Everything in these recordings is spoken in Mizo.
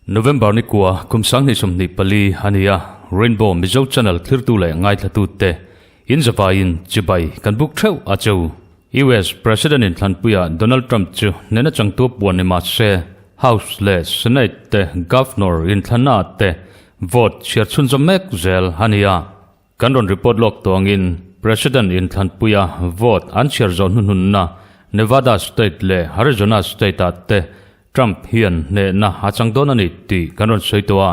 November ni kua kum 2024 a ni a, Rainbow Mizo Channel thirtu leh ngaithlatute in zavaiin chibai kan buk theuh a cheu. US President in thlanpuia Donald Trump chu nena changtu puan ni mah se, House leh Senate te Governor inthlanna te vote chhiar chhunzawm mek zel a ni a. Kan rawn report lawk tawh angin President inthlanpuia vote an chhiar zawh hnuhnunna Nevada state leh Arizona state ah te Trump hian hnehna a chang dawn a ni tih kan rawn sawi tawh a.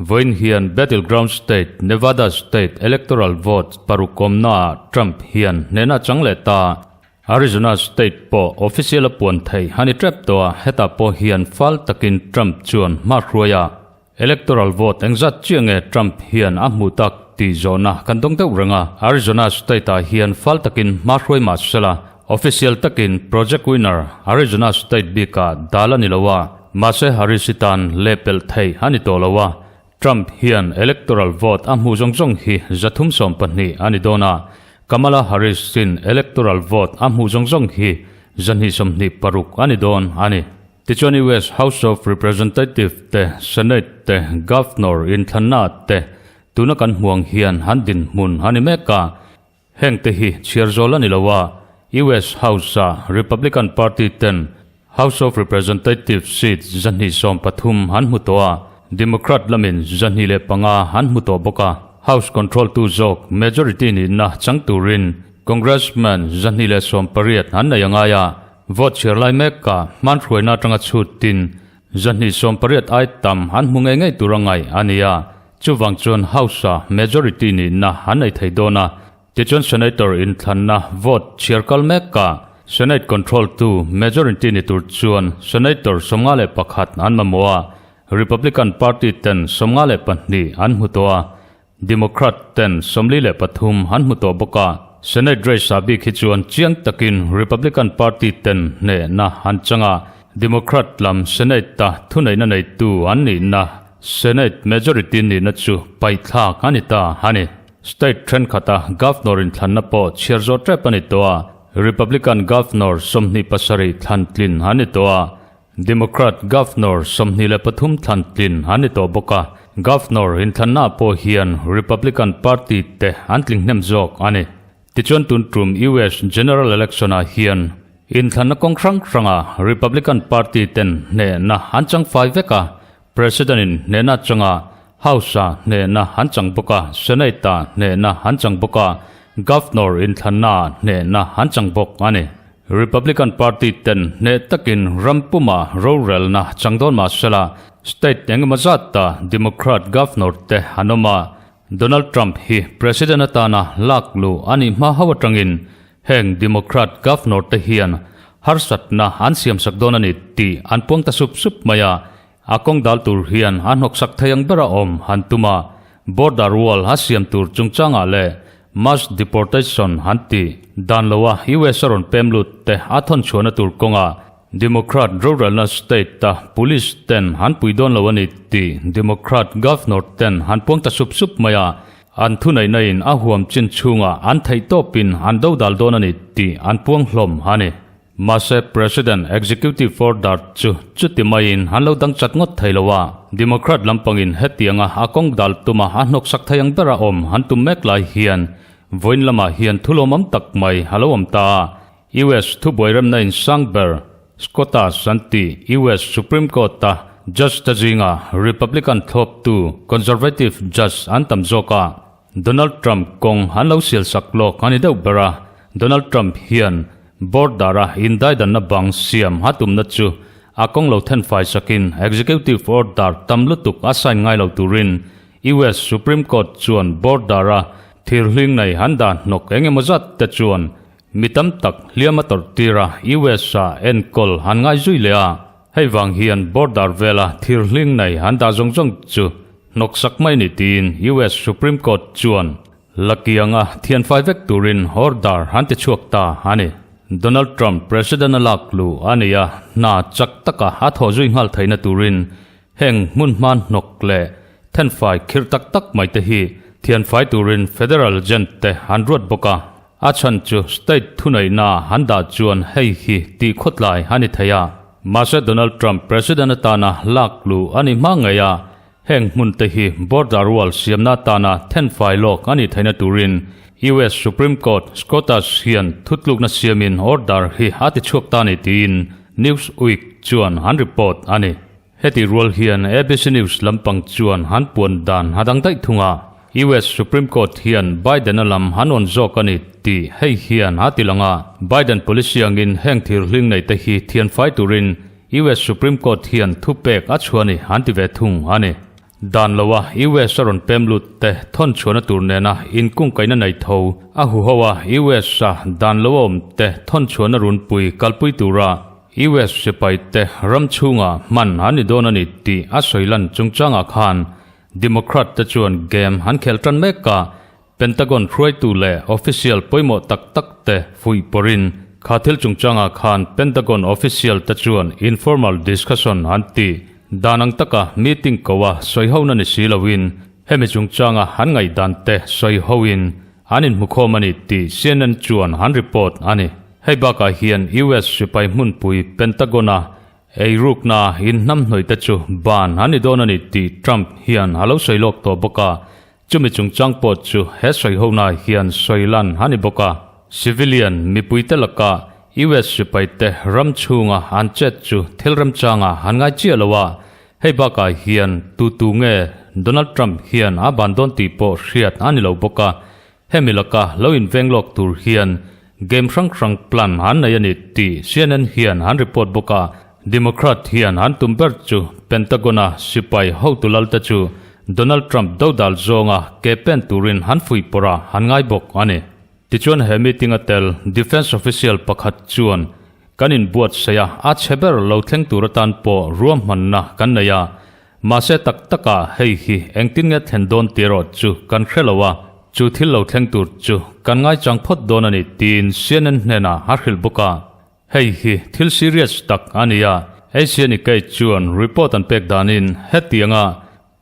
Vawiin hian battleground state Nevada state electoral vote paruk awmnaah Trump hian hnehna a chang leh ta. Arizona state pawh official a puan theih a ni tep tawh a, hetah pawh hian fal takin Trump chuan hma hruai a. Electoral vote engzat chiah nge Trump hian a hmuh tak tih zawhna kan dawng deuh reng a, Arizona state-ah hian fal takin hma hruai mah sela, official takin project winner Arizona state bikah dal a ni lo a, mahse Harris-i tan lehpelh theih a ni tawh lo a, Trump hian electoral vote a hmuh zawng zawng hi 312 a ni dawn a, Kamala Harris-in electoral vote a hmuh zawng zawng hi 226 a ni dawn a ni. Tichuan US House of Representative te, Senate te, Governor inthlanna te tuna kan hmuang hian an dinhmun a ni mek a. Heng te hi chhiar zawl a ni lo a, US House-a Republican Party ten House of Representative seat 230 an hmu tawh a, Democrat lamin 205 an hmu tawh bawk a. House control tu zawk majority nihna chang turin Congressman 218 an nei a ngai a. Vote chhiar lai mek a, hmanhruaina atanga chhutin 280 ai tam an hmu ngei ngei tur a ngaih a ni a, chuvang chuan House-a majority nihna an nei thei dawn a, tichuan Senator inthlanna vote chhiar kal mek a, Senate control tu majority ni tur chuan Senator 51 an mamawh a, Republican Party ten 52 an hmu tawh a, Democrat ten 43 an hmu tawh bawk a, Senate race ah bik hi chuan chiang takin Republican Party ten hnehna an chang a, Democrat lam Senate a thuneihna neitu an nihna Senate majority nihna chu paihthlak a ni ta a ni. State thenkhat a Governor inthlanna pawh chhiar zawh tep a ni tawh a, Republican Governor 27 thlan tlin an ni tawh a, Democrat Governor 23 thlan tlin an ni tawh bawk a, Governor inthlanna pawh hian Republican Party te an tling hnem zawk a ni. Tichuan tun tum US General Election ah hian inthlanna kawng hrang hranga Republican Party ten hnehna an chang fai vek a, President in hnehna changa House ah hnehna an chang bawk a, Senate ah hnehna an chang bawk a, Governor inthlanna ah hnehna an chang bawk a ni. Republican Party ten hneh takin ram puma rorelna chang dawn mah sela, state engemaw zata Democrat Governor te an awm a, Donald Trump hi President atana lak luh a nih hma ho atangin heng Democrat Governor te hian harsatna an siamsak dawn a ni tih an puang ta sup sup mai a, a kawng dal tur hian a hnawksak thei ang bera awm han tum a, border wall a siam tur chungchangah leh mass deportation han ti dan loa US a rawn pem lut te a thawn chhuahna tur kawnga Democrat rorelna state a police ten han pui dawn lo a ni tih Democrat governor ten han puang ta sup sup mai a, an thuneihna in a huam chin chhungah an theih tawpin an dodal dawn a ni tih an puang hlawm a ni. Mahse President Executive Order chu chuti maiin an lo dang chat ngawt thei lo a, Democrat lampangin hetianga a kawng dal tuma a hnawksak thei ang bera awm an tum mek lai hian vawiin lamah hian thulawmawm tak mai a lo awm ta a, US thubuai remna in sang ber Scotus an ti US Supreme Court-a Judge te zinga Republican thlawptu Conservative Judge an tam zawk a, Donald Trump kawng an lo sialsak lawk a ni deuh ber a, Donald Trump hian border-a indaidanna bang siam a tumna chu a kawng lo thenfai sakin executive order tam lutuk a sign ngai lo turin US Supreme Court chuan border-a thirhling nei an dah hnawk eng emaw zat te chuan mi tam tak hliam a tawrh tir a, US-a enkawl an ngai zui leh a, hei vang hian border vela thirhling nei an dah zawng zawng chu hnawksak mai ni tiin US Supreme Court chuan Lakianga thianfai vek turin order an ti chhuak ta a ni. Donald Trump President a lak luh a ni a, hna chak taka a thawh zui nghal theihna turin heng hmun hman hnawk leh thenfai khirh tak tak mai te hi Thianfai turin Federal Agent te an ruat bawk a, a chhan chu state thuneihna an dah chuan hei hi tih khawtlai a ni thei a. Mahse Donald Trump President atana lak luh a ni hma ngei a, heng hmun te hi border wall siamna atana thenfai lawk a nih theihna turin US Supreme Court Scotus hian thutlukna siamin order hi a ti chhuak ta ni tiin Newsweek chuan an report a ni. Heti rual hian ABC News lampang chuan han puan dan a dang daih thung a, US Supreme Court hian Biden-a lam an awn zawk a ni tih hei hian a ti lang a, Biden policy angin heng thir hling nei te hi thianfai turin US Supreme Court hian thupek a chhuah a ni an ti ve thung a ni. Dan loa US a rawn pem lut te thawn chhuahna tur nena inkungkaihna nei tho a huho a US a dan lo a awm te thawn chhuahna runpui kalpui tura US sipai te ram chhunga hman an ni dawn a ni tih a sawi lan chungchangah khan Democrat te chuan game an khelh tan mek a, Pentagon hruaitu leh official pawimawh tak tak te fuih pawrin kha thil chungchangah khan Pentagon official te chuan informal discussion an ti dan ang taka meeting ko a sawi hona ni si loin hemi chungchanga an ngaihdan te sawi hoin an inhmukhawm a ni tih CNN chuan an report a ni. Hei bakah hian US sipai hmunpui Pentagon-a eirukna inhnamhnawih te chu ban an ni dawn a ni tih Trump hian a lo sawi lawk tawh bawk a, Chumi chungchang pawh chu he sawihona hian sawi lan a ni bawk a. Civilian mipuite lakah US sipaite ram chhunga an chet chu thil remchanga an ngai chiah lo a, hei bakah hian tu tu nge Donald Trump hian a ban dawn tih pawh hriat a ni lo bawk a, hemi laka lo inveng lawk tur hian game hrang hrang plan an nei a ni tih CNN hian an report bawk a. Democrat hian an tum ber chu Pentagon-a sipai hotu lalte chu Donald Trump dodal zawnga ke pen turin han fuih pawrh a han ngai bawk a ni. Tichuan he meeting a tel defence official pakhat chuan kan inbuatsaih a, a chhe ber lo thleng tur atan pawh ruahmanna kan nei a, mahse tak takah hei hi engtin nge thlen dawn tih erawh chu kan hre lo a, chu thil lo thleng tur chu kan ngaichang phawt dawn a ni tiin CNN hnenah a hrilh bawk a. Hei hi thil serious tak a ni a, Asian Nikkei chuan report an pek danin hetianga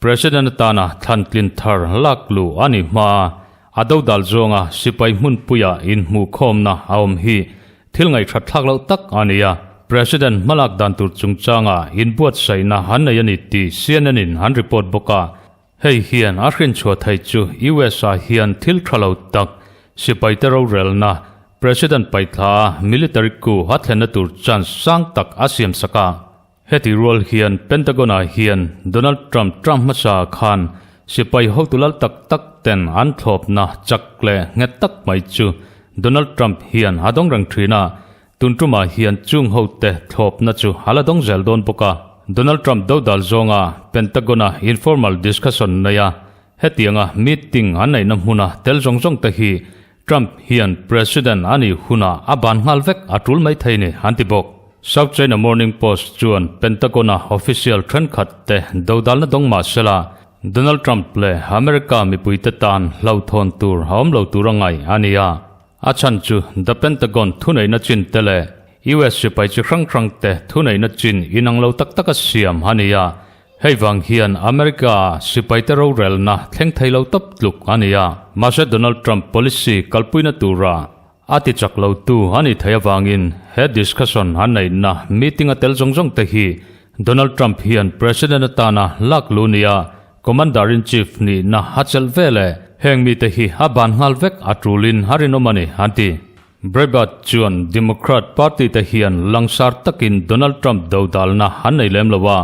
President atana thlantlin thar lak luh a ni hma a, a dodal zawnga sipai hmunpuia inhmuhkhawmna a awm hi thil ngaihhrat thlak loh tak a ni a, President hmalak dan tur chungchanga inbuatsaihna an nei a ni tih CNN-in an report bawk a. Hei hian a hrinchhuah thei chu US ah hian thil tha lo tak, sipaite rorelna, President paithla a military coup a thlenna tur chance sang tak a siam sak a. Heti rual hian Pentagon ah hian Donald Trump term hmasa khan sipai hotu lal tak tak ten an thlawpna chak leh nghet tak mai chu Donald Trump hian a dawng reng thin a, Tun tumah hian chung hote thlawpna chu a la dawng zel dawn bawk a. Donald Trump dodal zawnga Pentagon-a informal discussion nei a, hetianga meeting an neihna hmuna tel zawng zawng te hi Trump hian President a nih hunah a ban nghal vek a tul mai thei ni an ti bawk. South China Morning Post chuan Pentagon-a official thenkhat te dodalna dawng mah sela, Donald Trump leh America mipuite tan hlauhthawn tur a awm lo tur a ngaih a ni a. A chhan chu The Pentagon thuneihna chin te leh US sipai chi hrang hrang te thuneihna chin inang lo tak taka siam a ni a, hei vang hian America ah sipai te rorelna thleng thei lo tawp tluk a ni a. Mahse Donald Trump policy kalpuina tura a ti chak lo tu a nih theih avangin he discussion an neihna meeting a tel zawng zawng te hi Donald Trump hian President atana lak lu nia Commander-in-Chief nihna a chelh ve leh heng mite hi a ban nghal vek a tulin a rinawm a ni, an ti. Breitbart chuan Democrat Party te hian langsar takin Donald Trump dodalna an nei lem lo a,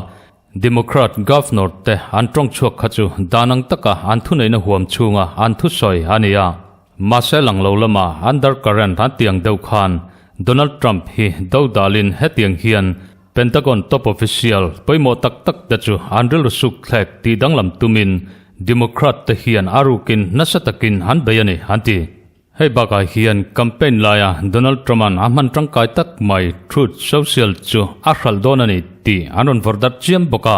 Democrat Governor te an tawng chhuak kha chu dan ang taka an thuneihna huam chhunga an thusawi a ni a. Mahse lang lo lama undercurrent an tiang deuh khan Donald Trump hi dodalin hetiang hian Pentagon top official pawimawh tak tak te chu an rilru suk thlek tih danglam tumin Democrat te hian a rukin nasa takin an bei a ni, an ti. Hei bakah hian campaign laia Donald Trump-a'n a hman tangkai tak mai Truth Social chu a hralh dawn a ni tih an rawn vawrh darh chiam bawk a.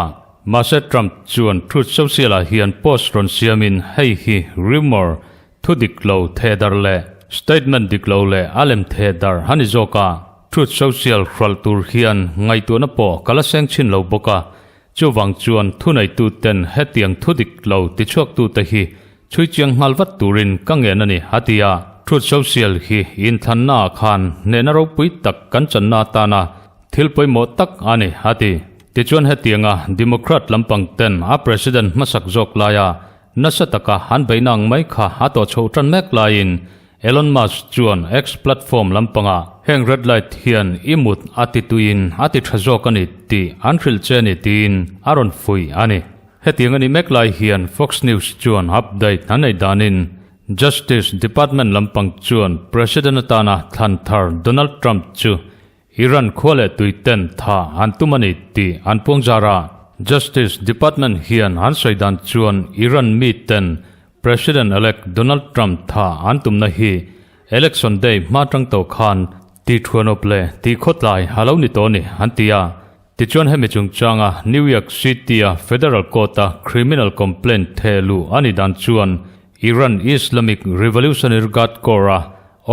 Mahse Trump chuan Truth Social-ah hian post rawn siamin hei hi rumour Thu dik lo theh darh leh statement dik lo leh a lem theh darh a ni zawk a, Truth Social hralh tur hian ngaihtuahna pawh ka la seng chhin lo bawk a, chuvang chuan thuneituten hetiang thu dik lo tichhuaktute hi Chhui chiang nghal vat turin ka ngen a ni, a ti a. Truth Social hi inthlannaah khan hnehna ropui tak kan channa atana thil pawimawh tak a ni, a ti. Tichuan hetianga Democrat lampang ten a President hmasak zawk laia nasa taka an beihna ang mai kha a tawh chhoh tan mek laiin Elon Musk chuan X platform lampangah heng red light hian i mut a ti tuiin a ti tha zawk a ni tih an hrilh che a ni tiin a rawn fuih a ni. Hetiang a nih mek lai hian Fox News chuan update an nei danin Justice Department lampang chuan President atana thlan thar Donald Trump chu Iran khua leh tui ten tha an tum a ni tih an puang zar a. Justice Department hian an sawi dan chuan Iran mi ten President-elect Donald Trump tha an tumna hi Election Day hma tang tawh khan tih thuanawp leh tih khawtlai a lo ni tawh a ni an ti a. Tichuan hemi chungchanga New York City-a Federal Court-a criminal complaint theh luh a nih dan chuan Iran Islamic Revolutionary Guard Corps-a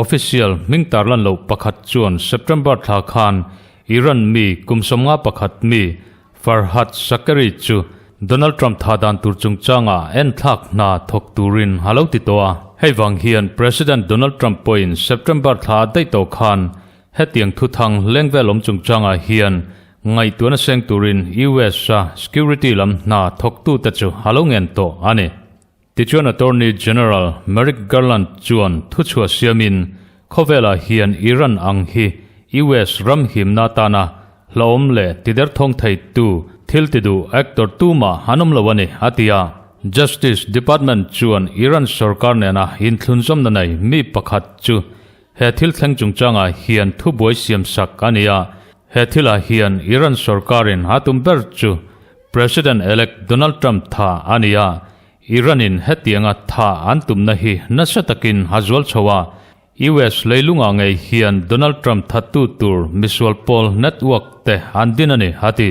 official hming tarlan loh pakhat chuan September thla khan Iran mi kum 51 mi Farhad Shakeri chu Donald Trump tha dan tur chungchanga enthlak hna thawk turin a lo ti tawh a. Hei vang hian President Donald Trump pawhin September thla daih tawh khan Hetiang thuthang lengvel awm chungchangah hian ngaihtuahna seng turin US-a security lam hna thawktute chu a lo ngen tawh a ni. Tichuan Attorney General Merrick Garland chuan thuchhuah siamin khawvelah hian Iran ang hi US ram himna atana hlauhawm leh tiderthawng theitu thil tiduh actor tumah an awm lo a ni, a ti a. Justice Department chuan Iran sorkar nena inthlunzawmna nei mi pakhat chu He thil thleng chungchangah hian thubuai siam sak a ni a, he thilah hian Iran sorkarin a tum ber chu President-elect Donald Trump tha a ni a, Iran-in hetianga tha an tumna hi nasa takin a zual chho a, US leilungah ngei hian Donald Trump thattu tur misual pawl network te an din a ni, a ti.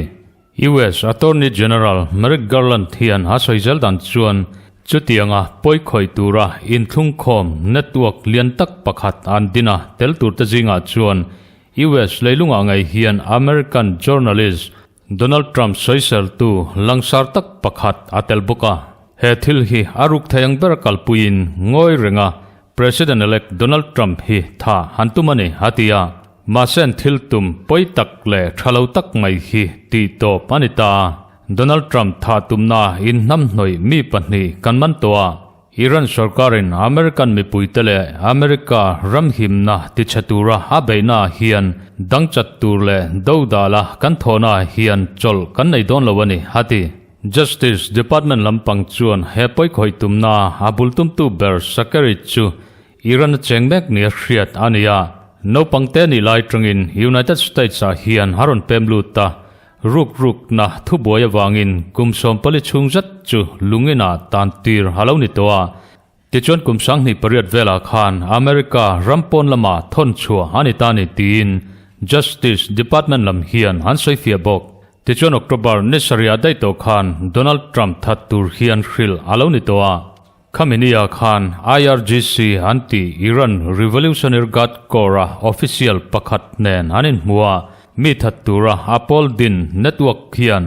US Attorney General Merrick Garland hian a sawi zel dan chuan chutianga pawi khawih tura inthlungkhawm network lian tak pakhat an din a, tel turte zingah chuan US leilungah ngei hian American journalist Donald Trump sawiseltu langsar tak pakhat a tel bawk a. He thil hi a ruk thei ang ber kalpuiin ngawi renga President-elect Donald Trump hi tha han tum a ni, a ti a. Mahse an thil tum pawi tak leh tha lo tak mai hi tih tawp a ni ta. Donald Trump thah tumna inhnamhnawih mi pahnih kan man tawh a, Iran sorkarin American mipuite leh America ram himna tichhe tura a beihnaah hian dangchat tur leh dodala kan thawhnaah hian chawlh kan nei dawn lo a ni, a ti. Justice Department lampang chuan he pawikhawih tumna a bul tumtu ber Shakeri chu Iran a cheng mek nia hriat a ni a, naupangte nih lai tangin United States-ah hian a rawn pem lut a, ruk rukna thubuai avangin kum 14 chhung zet chu lungin-ah tan tir a lo ni tawh a. Tichuan kum 28 velah khan America ram pawn lamah thawn chhuah a ni ta ni tiin Justice Department lam hian an sawifiah bawk. Tichuan October ni sarih ah daih tawh khan Donald Trump that tur hian hrilh a lo ni tawh a. Khamenei-a khan IRGC an tih Iran Revolutionary Guard Corps-a official pakhat nen an inhmu a, mi that tura a pawl din network hian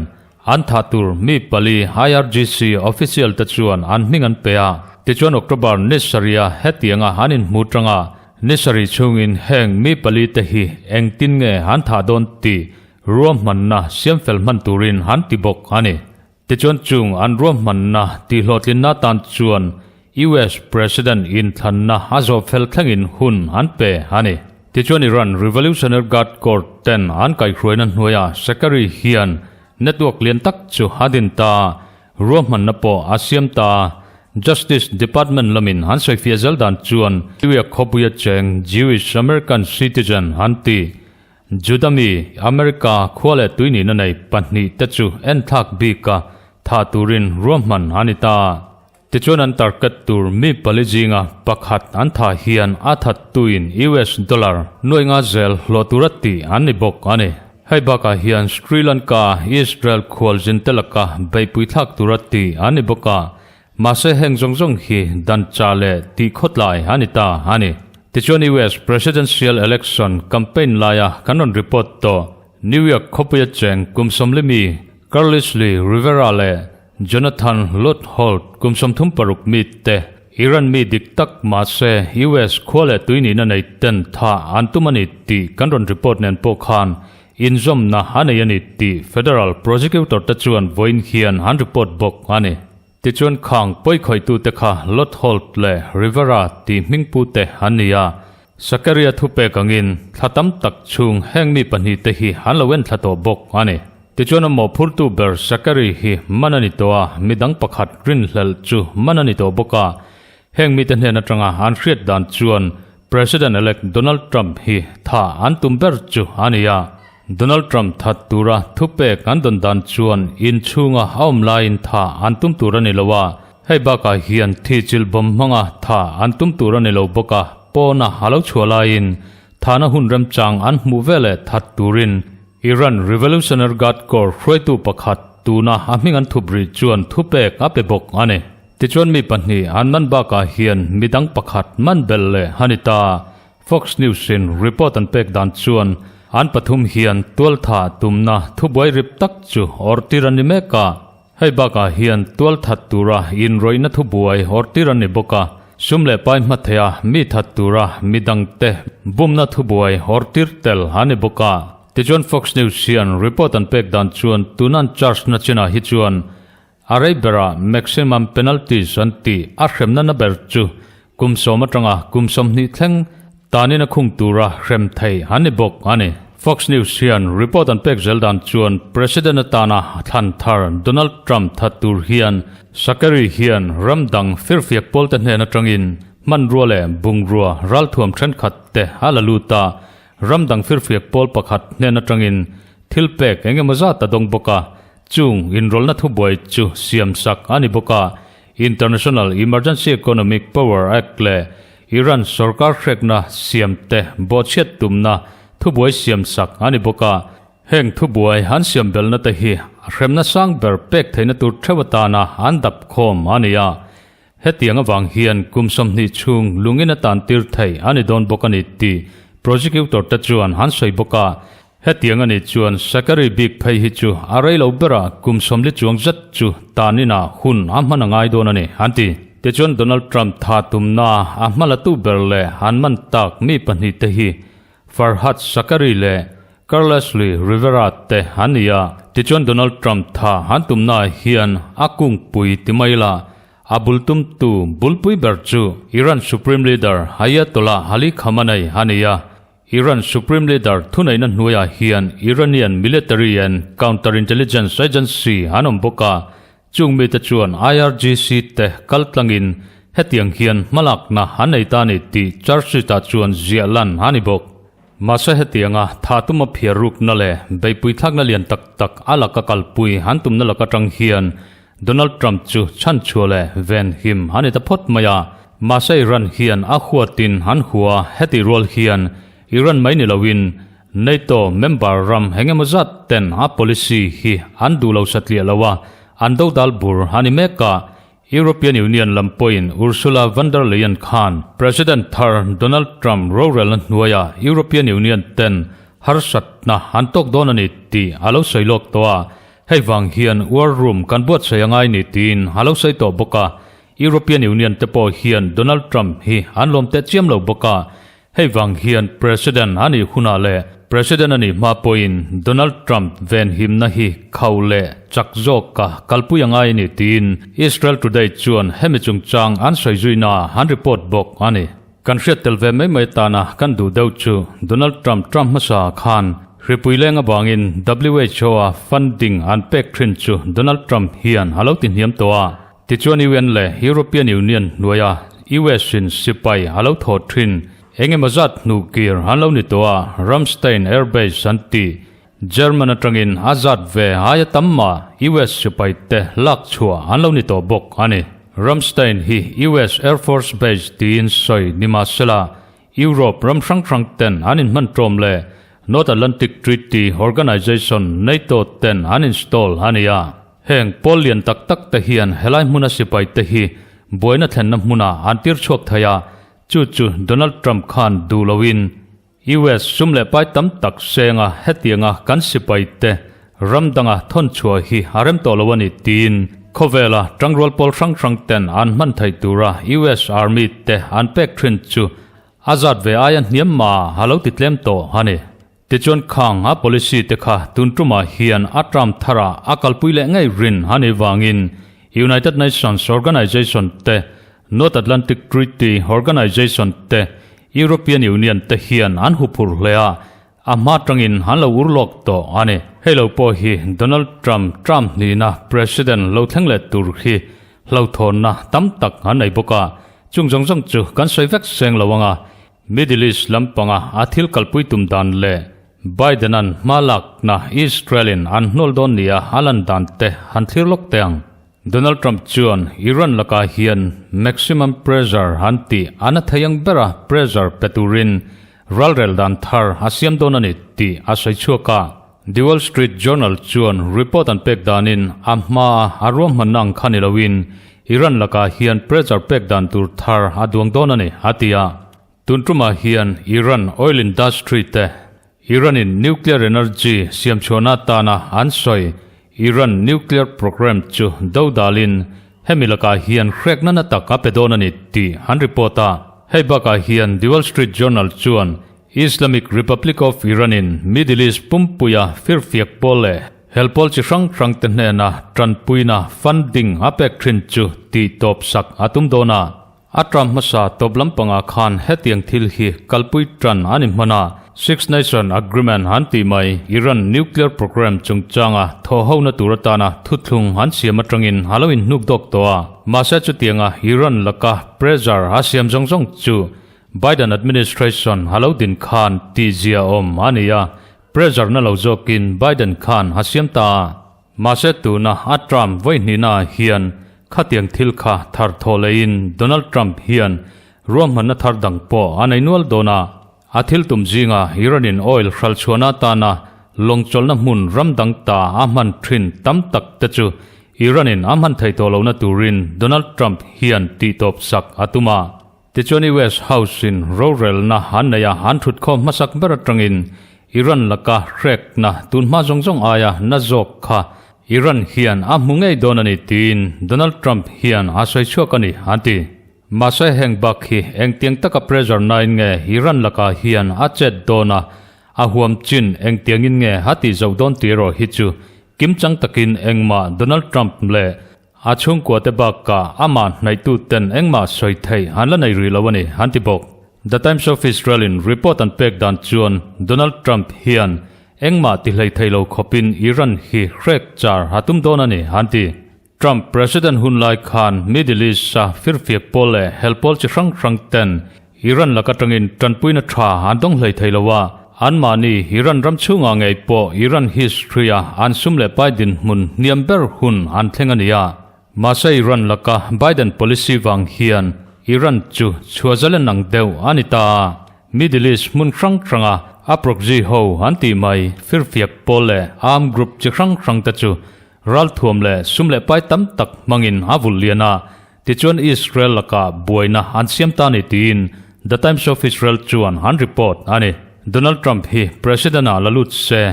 an thah tur mi pali IRGC official te chuan an hming an pe a. Tichuan October ni sarih-a hetianga an inhmu tanga ni sarih chhungin heng mi pali te hi engtin nge an thah dawn tih ruahmanna siamfel hman turin an ti bawk a ni. Tichuan chung an ruahmanna tihhlawhtlinna tan chuan US President inthlanna a zawh fel thlengin hun an pe a ni. Tichuan Iran Revolutionary Guard Corps ten an kaihhruaina hnuaiah Shekari hian network lian tak chu a din ta, ruahmanna pawh a siam ta. Justice Department lamin an sawifiah zel dan chuan New York khawpuia cheng Jewish American citizen an ti. Juda mi, America khua leh tui nihna nei pahnih te chu enthlak bik a thah turin ruahman a ni ta. Tichuan an target tur mi pali zinga pakhat an thah hian a thattuin US dollar nuai nga zel hlawh tura tih an ni bawk a ni. Hei bakah hian Sri Lanka, Israel khualzin te laka beihpui thlak tura tih an ni bawk a, Mahse heng zawng zawng hi dan cha leh tih khawtlai a ni ta a ni. Tichuan US Presidential Election campaign laia kan rawn report tawh New York khawpuia cheng kum sawmli mi Carlisle Rivera leh Jonathan Lothold kum 36 mi te Iran mi dik tak mahse US khua leh tui nihna nei ten tha an tum a ni tih kan rawn report nen pawh khan inzawmna a nei a ni tih Federal Prosecutor te chuan vawiin hian an report bawk a ni. Tichuan khang pawikhawitute kha Lothold leh Rivera tih hmingpute an ni a, Sakaria thupek angin thla tam tak chhung heng mi pahnihte hi an lo en thla tawh bawk a ni. Tichuan a mawhphurtu ber Sakari hi man a ni tawh a, midang pakhat rinhlelh chu man a ni tawh bawk a. Heng mite hnen atanga an hriat dan chuan President-elect Donald Trump hi tha an tum ber chu a ni a. Donald Trump that tura thupek an dawn dan chuan inchhunga a awm laiin tha an tum tur a ni lo a, Hei bakah hian thi chilh bawm hmanga tha an tum tur a ni lo bawk a, pawna a lo chhuah laiin thana hun remchang an hmuh veleh that turin Iran Revolutionary Guard Corps hruaitu pakhat tuna a hming an thup rih chuan thupek a pe bawk a ni. Tichuan mi pahnih an man bakah hian midang pakhat man belh leh a ni ta. Fox News-in report an pek dan chuan an pathum hian tualtha tumna thubuai rip tak chu awrhtir an ni mek a. Hei bakah hian tual that tura inrawihna thubuai awrhtir an ni bawk a, sum leh pai hma theia mi that tura midangte bumna thubuai awrhtir tel an ni bawk a. Tichuan Fox News hian report an pek dan chuan tuna an charge na chinah hi chuan a rei berah maximum penalties an tih a hremna na ber chu Kum sawm atanga kum 20 thleng tanin a khung tura hrem thei an ni bawk a ni. Fox News hian report an pek zel dan chuan President atana thlan thar Donald Trump that tur hian Sakeri hian ram dang firfiak pawlte hnen atangin hmanrua leh bungrua ralthuam thenkhat te a la lut a, ram dang firfiak pawl pakhat hnen atangin thil pek engemaw zat a dawng bawk a, chung inrawlhna thubuai chu siamsak a ni bawk a. International Emergency Economic Power Act leh Iran sorkar hrekna siam te bawhchhiat tumna thubuai siam sak a ni bawk a. Heng thubuai an siam belna te hi hremna sang ber pek theihna tur theuh atana an dap khawm a ni a. Hetiang avang hian kum 20 chhung lungin a tan tir thei a ni dawn bawk a ni tih prosecutor te chuan an sawi bawk a. Hetiang a nih chuan Sakari bik phei hi chu a rei lo berah kum 40 chuang zet chu tan inah hun a hman a ngai dawn a ni, an ti. Tichuan Donald Trump tha tumna a hma latu ber leh an man tak mi pahnih te hi Farhad Sakari leh Carlesly Rivera te an ni a. Tichuan Donald Trump tha an tumna hian a kungpui ti mai la a bul tumtu bulpui ber chu Iran Supreme Leader Ayatollah Ali Khamenei a ni a. Iran Supreme Leader thuneihna hnuaiah hian Iranian Military and Counter-Intelligence Agency an awm bawk a, chung mite chuan IRGC te kaltlangin hetiang hian hmalakna an nei ta a ni tih charge sheet-ah chuan ziah lan a ni bawk. Mahse hetianga tha tuma phiar rukna leh beihpui thlakna lian tak tak a laka kalpui an tumna lak atang hian Donald Trump chu chhanchhuah leh venhim a ni ta phawt mai a. Mahse Iran hian a huatin an hua heti rual hian Iran mai ni loin NATO member ram engemaw zat ten a policy hi an duh lo satliah lo a, an dodal bur a ni mek a. European Union lam pawhin Ursula von der Leyen khan President thar Donald Trump rorelna hnuaia European Union ten harsatna an tawk dawn a ni tih a lo sawi lawk tawh a, hei vang hian war room kan buatsaih a ngai ni tiin a lo sawi tawh bawk a. European Union te pawh hian Donald Trump hi an lawm teh chiam lo bawk a, hei vang hian President a nih hunah leh President a nih hma pawhin Donald Trump venhimna hi khauh leh chak zawka kalpui a ngai a ni tiin Israel Today chuan hemi chungchang an sawi zuina an report bawk a ni. Kan hriat tel ve mai mai atana kan duh deuh chu Donald Trump Trump hmasa khan hripui leng avangin WHO a funding an pek thin chu Donald Trump hian a lo ti hniam tawh a. Tichuan UN leh European Union hnuaia US in sipai a lo thaw thin engemaw zat hnuh kir an lo ni tawh a, Ramstein Air Base an ti. German atangin a zat ve aia tam mah US sipai te lak chhuah an lo ni tawh bawk a ni. Ramstein hi US Air Force Base tiin sawi ni mahsela Europe ram hrang hrang ten an inhman tawm leh North Atlantic Treaty Organization, NATO, ten an install a ni a. Heng pawl lian tak tak te hian helai hmuna sipai te hi buaina thlenna hmunah an tir chhuak thei a, chu chu Donald Trump khan duh loin US sum leh pai tam tak senga hetianga kan sipai te ram danga thawn chhuah hi a rem tawh lo a ni tiin. Khawvela tangrual pawl hrang hrang ten an hman theih tura US Army te an pek thin chu a zat ve aia hniam mah a lo ti tlem tawh a ni. Tichuan khang a policy te kha tun tumah hian a term tharah a kalpui leh ngei rin a nih vangin United Nations Organization te, North Atlantic Treaty Organization te, European Union te hian an huphurh hle a, A hma tangin an lo ur lawk tawh a ni. Hei lo pawh hi Donald Trump term hnihna President lo thleng leh tur hi hlauhthawnna tam tak an nei bawk a. Chung zawng zawng chu kan sawi vek seng lo ang a, Middle East lampanga a thil kalpui tum dan leh Biden-a'n hma lakna Israel-in an hnawl dawn nia a lan dan te han thlir lawk teh ang. Donald Trump chuan Iran lakah hian maximum pressure an tih a na thei ang bera pressure pe turin Ralrel dan thar a siam dawn a ni tih a sawi chhuak a. The Wall Street Journal chuan report an pek danin a hmaa a ruahmanna ang kha ni loin Iran lakah hian pressure pek dan tur thar a duang dawn a ni, a ti a. Tun tumah hian Iran oil industry te Iran-in nuclear energy siamchhuahna atana an sawi Iran nuclear programme chu do dalin hemi lakah hian hrekna na tak a pe dawn a ni tih an report a. Hei bakah hian The Wall Street Journal chuan Islamic Republic of Iran-in Middle East pumpuia firfiak pawl leh hel pawl chi hrang hrangte hnena tanpuina funding a pek thin chu tih tawp sak a tum dawn a. A tram hmasa tawp lampangah khan hetiang thil hi kalpui tan a ni hman a, Six Nation Agreement an tih mai, Iran nuclear programme chungchanga thawhhona tur atana thuthlung an siam atangin a lo inhnuk dawk tawh a. Mahse chutianga Iran laka pressure a siam zawng zawng chu Biden administration a lo din khan tihzia awm a ni a, pressure na lo zawkin Biden khan a siam ta a. Mahse tuna a Trump vawihnihnaah hian khatiang thil kha thar thaw leiin Donald Trump hian ruahmanna thar dang pawh a nei nual dawn a. A thil tum zinga Iran-in oil hralchhuahna atana lawngchawlhna hmun ram dang ta a hman thin tam tak te chu Iran-in a hman thei tawh lohna turin Donald Trump hian tihtawp sak a tum a. Tichuan US House-in rorelna an nei a, an thutkhawm hmasak ber atangin Iran laka hrekna tunhma zawng zawng aia na zawk kha Iran hian a hmu ngei dawn a ni tiin Donald Trump hian a sawi chhuak a ni, an ti. Mahse heng bak hi engtiang taka pressure nain nge Iran lakah hian a chet dawn a, a huam chin engtiangin nge a tih zoh dawn tih erawh hi chu kimchang takin engmah Donald Trump leh A chhungkuate bakah amah hnaihtuten engmah sawi theih an la nei rih lo a ni, an ti bawk. The Times of Israel-in report an pek dan chuan Donald Trump hian engmah ti hlei thei lo khawpin Iran hi hrek char a tum dawn a ni, an ti. Trump president hun lai khan Middle East-a firfiak pawl leh hel pawl chi hrang hrang ten Iran lak atangin tanpuina tha an dawng hlei thei lo a, anmahni Iran ram chhungah ngei pawh Iran history-a an sum leh pai dinhmun hniam ber hun an thleng a ni a. Mahse Iran laka Biden policy vang hian Iran chu chhuahzalen ang deuh a ni ta a, Middle East hmun hrang hranga a proxy ho an tih mai firfiak pawl leh armed group chi hrang hrang te chu ralthuam leh sum leh pai tam tak hmangin a vulh lian a, Tichuan Israel lakah buaina an siam ta ni tiin The Times of Israel chuan an report a ni. Donald Trump hi President ah la lut se,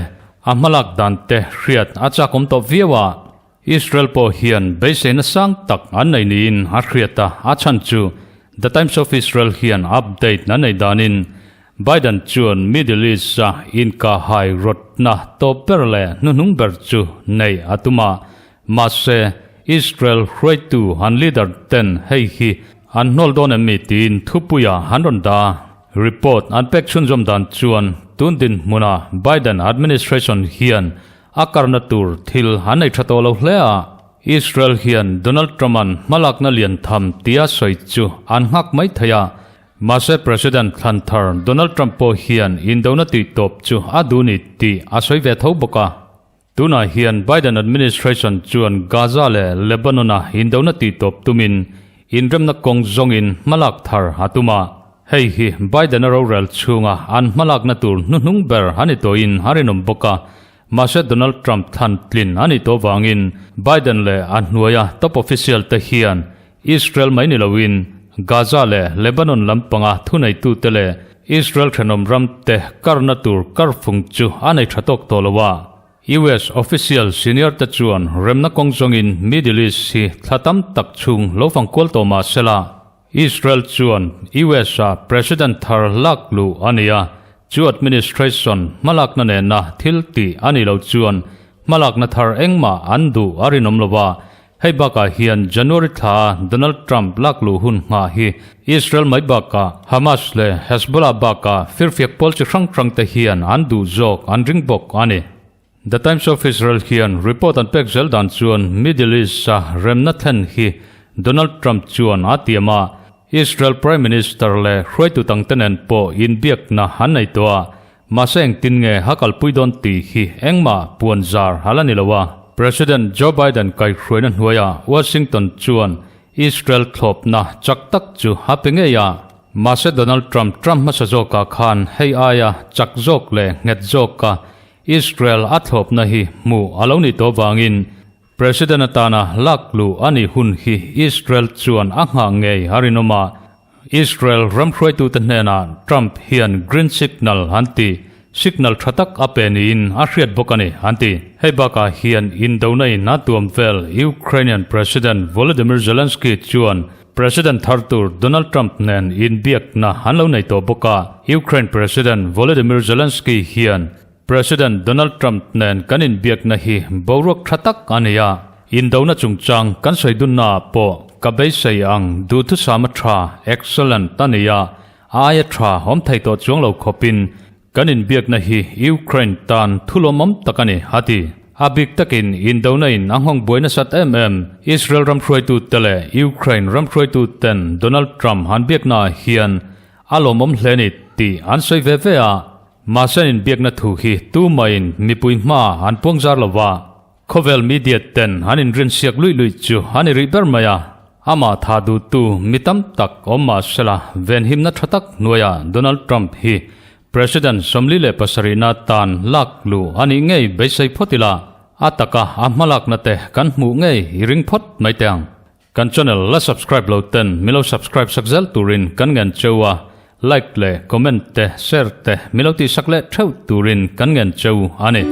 a hmalak dan te hriat a chakawm tawh viau a. Israel pawh hian beiseina sang tak an nei niin a hriat a, a chhan chu The Times of Israel hian update an nei danin Biden chuan Middle East a inkahhai rawtna tawp ber leh hnuhnung ber chu nei a tum a, Mahse, Israel hruaitu an leader ten hei hi an hnawl dawn em mi tiin thupuia an rawn dah a. Report an pek chhunzawm dan chuan tun dinhmuna Biden administration hian a karna tur thil an nei tha tawh lo hle a. Israel hian Donald Trump-a'n hmalakna lian tham tia sawi chu an nghak mai thei a. Mahse, President thlan thar Donald Trump pawh hian indona tihtawp chu a duh ni tih a sawi ve tho bawk a. Tunah hian Biden administration chuan Gaza leh Lebanon-a indona tihtawp tumin inremna kawng zawngin hmalak thar a tum a. Hei hi Biden-a rorel chhunga an hmalakna tur hnuhnung ber a ni tawhin a rinawm bawk a. Mahse Donald Trump thlan tlin a nih tawh vangin Biden leh a hnuaia top official te hian Israel mai ni loin Gaza leh Lebanon lampanga thuneitute leh Israel thenawm ramte karna tur karfung chu a nei tha tawk tawh lo a. US official senior te chuan remna kawng zawngin Middle East hi thla tam tak chhung lo fang kual tawh mah sela, Israel chuan US a president thar lak luh a ni a, chu administration hmalakna nena thil tih a nih loh chuan hmalakna thar engmah an duh a rinawm lo va. Hei bakah hian January thla a Donald Trump lak luh hun nghah hi Israel mai bakah Hamas leh Hezbollah bakah firfiak pawl chi hrang hrang te hian an duh zawk an ring bawk a ni. The Times of Israel hian report an pek zel dan chuan Middle East-a remna thlen hi Donald Trump chuan a tiam a, Israel Prime Minister leh hruaitu dangte nen pawh inbiakna an nei tawh a, Mahse engtin nge ha kalpui dawn tih hi engmah puan zar a la ni lo a. President Joe Biden kaihhruaina hnuaiah Washington chuan Israel thlawpna chak tak chu a pe ngei a. Mahse Donald Trump Trump hmasa zawkah khan hei aia chak zawk leh nghet zawka Israel a thlawpna hi hmuh a lo nih tawh vangin President atana lak luh a nih hun hi Israel chuan a nghah ngei a rinawm a. Israel ramhruaitute hnenah Trump hian green signal an ti, signal tha tak a pe niin a hriat bawk a ni, an ti. Hei bakah hian indona in a tuam vel Ukrainian President Volodymyr Zelensky chuan President thar tur Donald Trump nen inbiakna an lo nei tawh bawk a. Ukraine President Volodymyr Zelensky hian President Donald Trump nen kan inbiakna hi boruak tha tak a ni a, indona chungchang kan sawi dunnaah pawh ka beisei ang duhthusam a tha, excellent, a ni a, a aia tha awm thei tawh chuang lo khawpin kan inbiakna hi Ukraine tan thulawmawm tak a ni, a ti. A bik takin indona in a nghawng buai nasat em em Israel ram hruaitute leh Ukraine ram hruaituten Donald Trump an biaknaah hian a lawmawm hle ni tih an sawi ve ve a. Mahse inbiakna thu hi tumaiin mipui hma an puang zar lo va, khawvel media ten an inrinsiak luih luih chu an i rih ber mai a. Amah tha duhtu mi tam tak awm mah sela venhimna tha tak hnuaiah Donald Trump hi President 47na tan lak luh a nih ngei beisei phawt ila, a taka a hmalakna te kan hmuh ngei i ring phawt mai teh ang. Kan channel la subscribe lo ten milo subscribe sak zel turin kan ngen cheu a, like leh comment te share te milo tih sak leh theuh turin kan ngen cheu a ni.